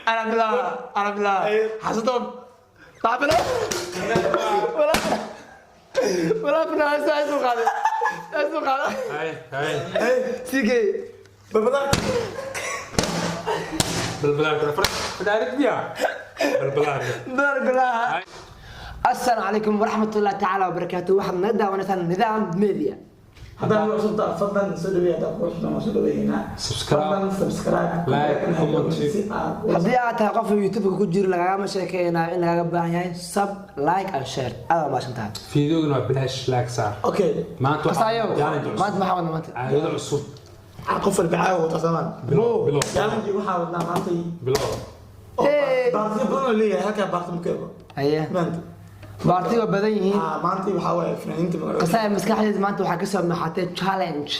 انا بلا انا بلا حسدهم بلا ولا ولا بلا سايسو قاعد سايسو قاعد Hay hay. سيكي Balbalaarka. Balbalaarka fanaanad miya? Balbalaarka. برقلاها. السلام عليكم ورحمة الله تعالى وبركاته. waxaad naga daawanaysaan Nidaam Media. Haddaan ku cusubtaa, fadlan soo dhaweey. Haddaan ku cusubtaa, waan soo dhaweeynaa. Subscribe. Fadlan subscribe. Like, comment. Si aad Haddii aad tahay qof YouTube ku jiro, lagagama sheekeynayo in lagaga baahan yahay sub, like and share. Aad waa mahadsan tahay. Fiidiyowgana waa bilaash, like saar. Okay. Maanta waxaa Qasaayo. challenge cusub. Maanta maxaa wadna maanta? Caadado cusub. Qof walba caawa wata soomaan. Bilow bilow. Challenge waxaa wadnaa maanta Bilow. oo Hey. baartiyo badan oo leeyahay halkaa baarti ma ka ego. Haye. Maanta. Baarti waa badan yihiin. Ah, maanta waxaa waaye fanaaniinta magaalada. Qasaayo, maskaxdayda maanta waxaa kasoo maxatay challenge,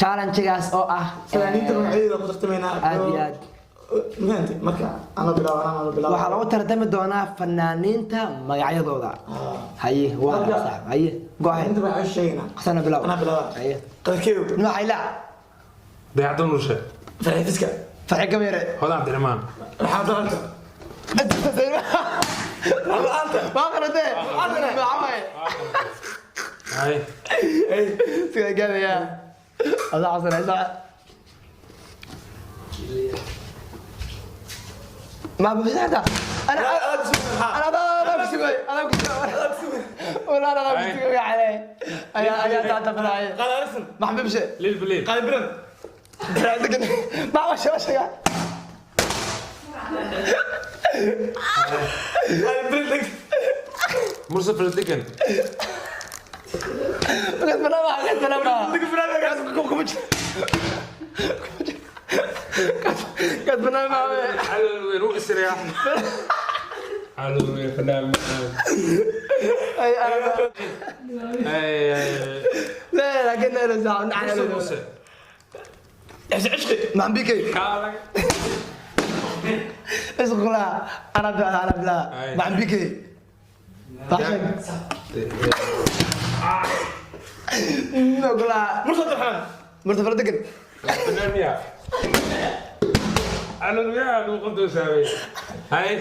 challenge-gaas oo ah Fanaaniinta magacyadooda ku tartamaynaa. Aad iyo aad. Maanta marka ana bilaabo, ana bilaabo. Waxaa lagu tartami doonaa fanaaniinta magacyadooda. Haye, waa saaxib. Haye, go ahead. Fanaaniinta magacyo sheegaynaa. Qasana bilaw. Anaa bilaaba. Haye. Qadarkeedu. Nooca ilaa. Dayaxda Nurshe. Farxifiska. Farxi Gabeere. Hodan Cabdiraxmaan. Maxaa dalka? La'aanta. Waa qaratee. Maxaa waaye? Hay. Hey. Sigaa gaadaya adaa xasanaysa ما بس حتى انا انا انا بسوي انا بسوي ولا انا بسوي عليه انا انا تعتبر قال ارسن. ما حبيبش. Lil Bilil. قال برن. ما هو شو شو. قال برن. Mursal Faradigan. بس بلا ما بس بلا ما قد بلا ما. Calol weyn u isriyaa. Calol weyn fanaan. اي انا Hay hay. لا لكن انا زعلان. Mursal Muse. عشقي. ما عم بيكي. Kaalag. اسقلا انا بلا انا بلا. أي. ما عم بيكي بحشك نقول. مرسل عبد الرحمن. مرتفع دقن. Fanaan miya? Calol weyn lagu qabto saamay. Hay.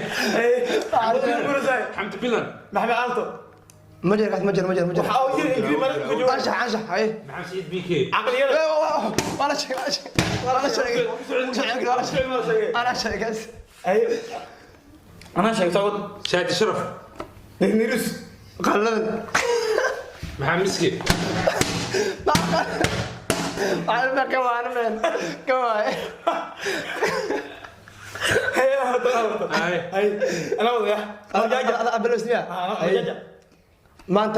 Xamdi Bilan. maxamed aalto. مجر مجر مجر مجر. waxaa uu yiri ingiriis marka ku joogo. انشح انشح هاي. Maxamed Saciid BK. caqliyada. ولا شيء ولا شيء ولا شيء ولا شيء انا شيء بس. ay anaa sheegay socod. Shaadi Sharaf. nirus. قلل. Maxamed Miski. انا كمان من كمان. hay horta horta. Hay. hay anaa wadaya. انا قبل اسمها. jaja. ما انت.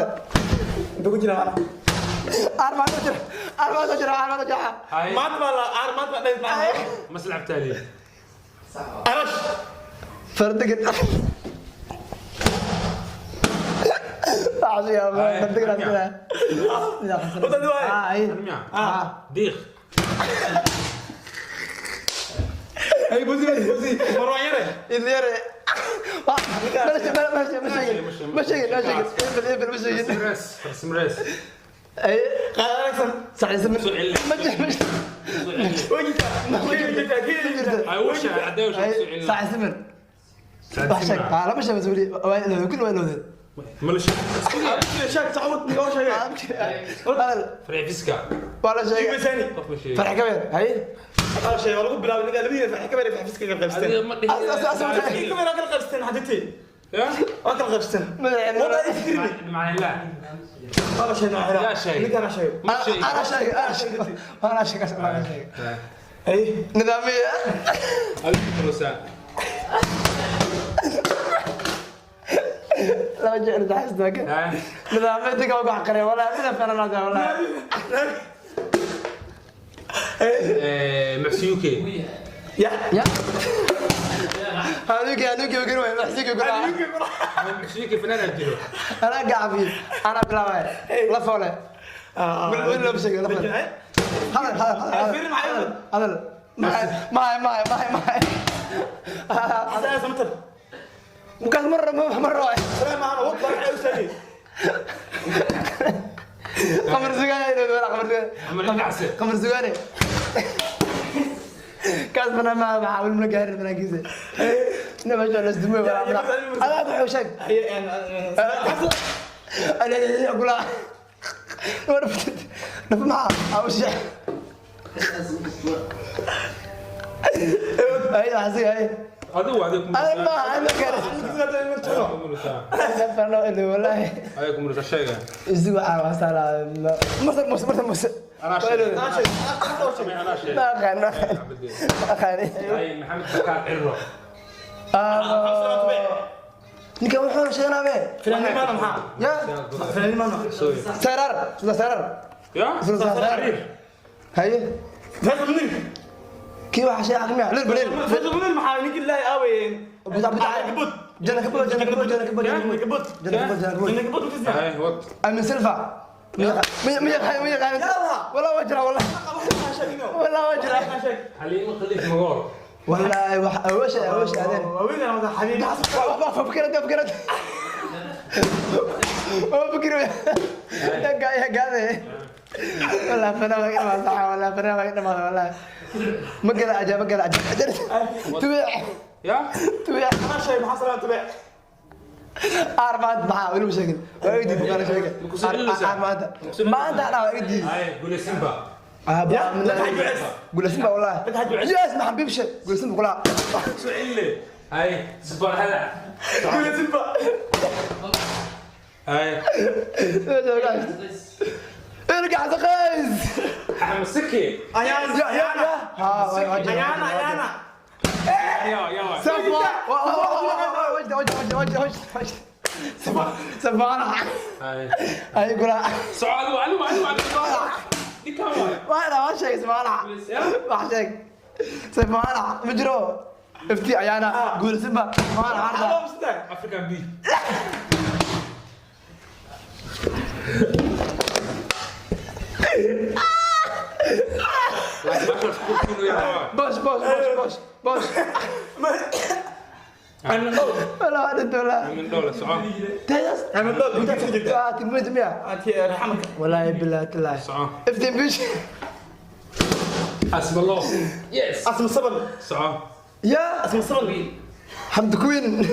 inta ku jira أربعة أشهر 4 أشهر 4 أشهر. Hay. maanta baa la aar maanta baa dhays. Maslax Abtaali. arash. فردق يا فردق. Wadada waay. اه اي. Miya? اه. Diiq. hay busi busi marwaan yare. اللي يرى ماشي ماشي ماشي ماشي ماشي ابل ماشي. Simres. Simres. اي. qaal aragsan. صح يسمى. Soo celin. ماشي ماشي. way jirtaa way jirtaa kii jirtaa. Ay usha cadeey usha soo celin. صح يسمى وحشك لا مش مسؤولي كل وين وين. Malisha. sheeg socod noo sheegay. هذا. Farxifiska. ولا شيء. Ibasani. Qof ma sheegin. فرح كبير هاي. hal shay waa lagu bilaabay ninka labadiina farxi kamera farxifiska kala qaybsteen. Adiga ma dhihin. Farxi kamera kala qaybsteen xaditi. Ya? waa kala qaybsteen. wada istirni. Macalin. hal shay nooc Yaa sheegay. ninka ana sheegay. Ma sheegin. انا شيء انا شيء انا شيء انا شيء. hay. نظامية. Adiga kurusa. لا جعل تحس ذاك. Hay. نظامية تقوى حقري ولا بلا فانا ولا. Maxsi UK. ya. يا هذوك هذوك يقولوا محسيك يقولوا. Maxsi UK fanaan jiro. انا قاعد فيه انا بلا لا فولا من لو بشيء لا فولا هذا هذا هذا. fiirin maxay. هذا معي معي معي معي معي. xasan samatar. وكان مرة مرة واحد. salaam ana wad baan u sheegay. قمر زقاني ولا قمر زقاني. Amar Ilcase. قمر زقاني. Kaas banaan ma maxaa weli ma gaarin banaankiisa. Nima soo la isdumay wala adaa wuxuu sheeg. Ana kula. Naf maxaa? Aw sheeg. Ay asi ay. Adigu adigu. Ana ma ana gaarin. Fano ilaa wallahi. Adigu kumulisa sheega. Isigu caawa sala. Musa musa musa musa. Anaa sheegay. Anaa sheegay. Ma aqaan ma aqaan. Ay Maxamed Bakar Cirro. Ninkan wuxuu sheegnaa be. Finaanimana maxaa? Ya. Finaanimana. Sarar, sida sarar. Ya? Sida sarar. Haye. Faisal Munir. Kii waxa sheegay aqmiya. Lil balil. Faisal Munir maxaa ninki Ilaahay aawayeen. Buta buta. Kabut. Jana kabut, jana kabut, jana kabut, jana kabut. Kabut. Jana kabut, jana kabut. Jana kabut ku Ay wad. Amin Silva. Miya miya miya miya. والله وجرى والله. والله وجرى. Xaliimo Khaliif Magool. والله وش وش هذين. Waaweyn ama xabiibi. فكرت فكرت. فكر يا يا قاعد. والله فانا ما صح والله فانا ما والله. ما قال عجب ما قال عجب. تبيع Ya? تبيع Anaa sheegay maxaa salaam tabiic. أربعة معاه ولا مشاكل وأيدي أنا شاكل أربعة ما أنت أنا أيدي Ay Gule Simba. قول اسمع والله يا اسمع حبيب شيء قول اسمع قول Soo cille. Ay Sultan Hada. Gule Simba. Ay ارجع زقاز Axmed Siki. Ayaan يا يا يا ها Ayaana ayaana. Ya ya. وجه وجه وجه وجه وجه وجه سبعة Ay. هاي قول Soo adigu adigu adigu adigu. Ninkan waay. ما انا ما شيء سبعة ما شيء سبعة مجرو افتي عيانا قول سبعة ما انا عارفه African B. بوش بوش بوش بوش بوش ولا واحد ولا من دولة سعود تهيس Axmed Dhool inta ku jirta. تموت مية Anti raxmaka. والله بالله تالله سعود افتي بيش حسب الله يس Asma Sabal. سعود يا Asma Sabal. حمد كوين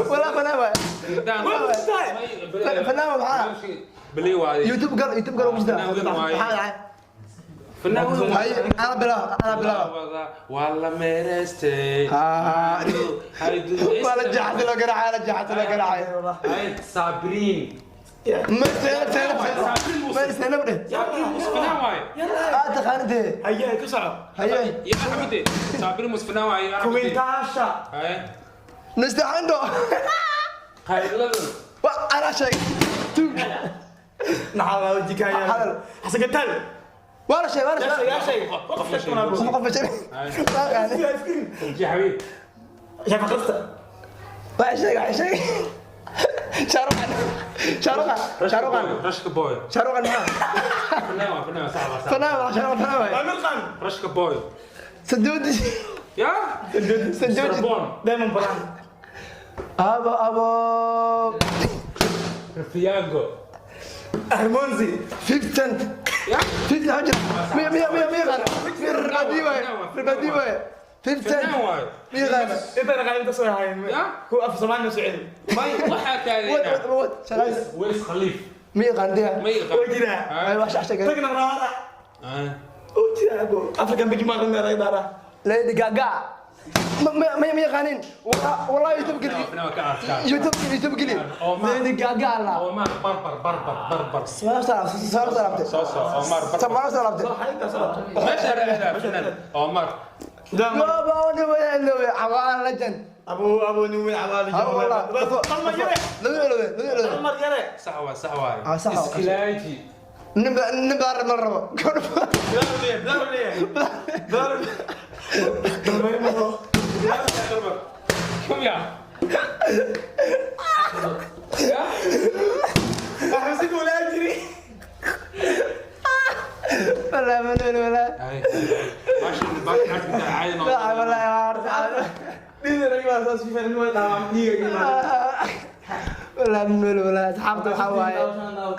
ولا فناوة فناوة معاه بلي واي يوتيوب قال يوتيوب قال مش ده فنان انا بلا انا بلا والله ميرستي ولا جحت لو قرعه ولا جحت لو قرعه هاي صابرين ما سنة ما سنة بده فنان واي تخانتي Haye ku soco. هيا يا حبيبتي صابرين مسفنا واي Kuwintaasha. هاي نستعندو هاي انا شيء توك Naxaa wajikaya. Hadal. Xasan Gatal. ولا شيء ولا Yaa شيء sheeg yaa sheeg. Qof sheeg mana bro. قف شيء يا حبيبي Yaa faqrasta. واحد شيء واحد شيء شاروخان شاروخان شاروخان رشك بوي شاروخان معاه فنان واي فنان صعب صعب فنان شاروخان فنان Amir Khan. رشك بوي سدودي يا سدودي سربون Diamond Balan. ابو ابو رفيانجو Hermonzi. 50 سنت يا 50 حجر 100 100 100 100 غانا في الرباديوه في الرباديوه 50 فنان سنت واي 100 غانا Inta raqaayinta soo hayn. Ya? Ku af Soomaaliya soo celi. ما waxaa taageerna ود ود ويس خليف 100 غانا ديها ما Waa jiraa. ايوه عشان Tagna raara. آه. Oo jiraa go. African Big Man raara daara. ليدي غاغا ما ما ما غانين والله يوتيوب قلي فنان كعب يوتيوب يوتيوب قلي ليدي غاغا لا عمر بربر بربر بربر سلام سلام سلام سلام صوصو عمر بربر سلام سلام ماشي هذا فنان عمر بابا وانا وين لو عوان لجن Abu abu nin weyn cabaali. ها والله Qalma yare. لو لو لو Qalma yare. صح صح واي آه، صح. اسكلاجي نبدا نبدا مرة Bilaar leeyahay, bilaar leeyahay. Bilaar. Dalmar. كم يا يا Axmed si kula jiri. والله من ولا هاي ماشي باقي عارف انت عايز لا والله ما عارف Dhiiga rag baa saas fiican inuu dhaawam dhiiga imaado. Walaa nool, walaa asxaabta waxaa waaye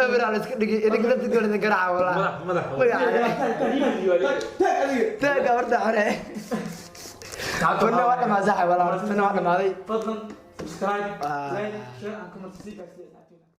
eber la iska dhigay, idinka laftigoon idin garaaca walaa. Madax, madax. Taag adiga. Taaga horta xore. Fanna waa dhamaa saaxib, walaa horta fanna waa dhamaaday. Fadlan subscribe, Ah. like, share and comment. See you guys later.